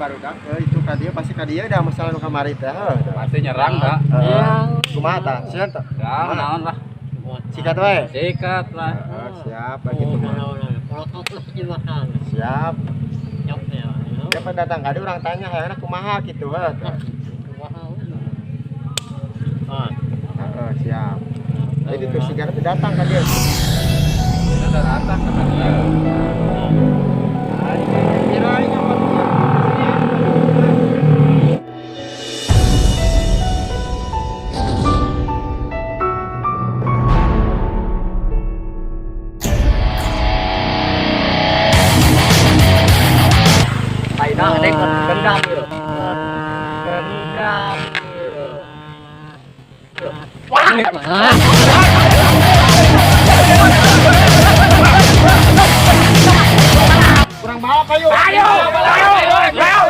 Barudak itu ka dieu pasti ka dieu dah masalah nu kamari teh heuh. Pasti nyerang dah. Heeh. Kumaha tah? Sieun tah? Ya, naon lah. Sikat we. Sikat lah. Heeh, siap begitu mah. Siap. Dia pada datang ka dieu urang tanya hayangna kumaha kitu heuh. Heeh, siap. Jadi tuh si Garut datang ka dieu. Kita datang ka dieu. Kurang balap ayo. Ayo, ayo, ayo, ayo.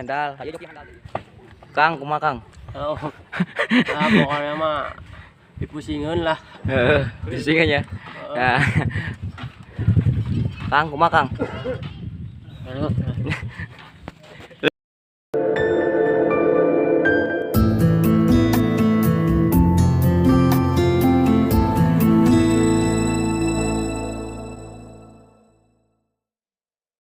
Handal. Kang, kumaha Kang? Oh. Ah, pokoknya mah dipusingeun lah. Heeh, pusingan ya. Nah. Kang, kumaha Kang?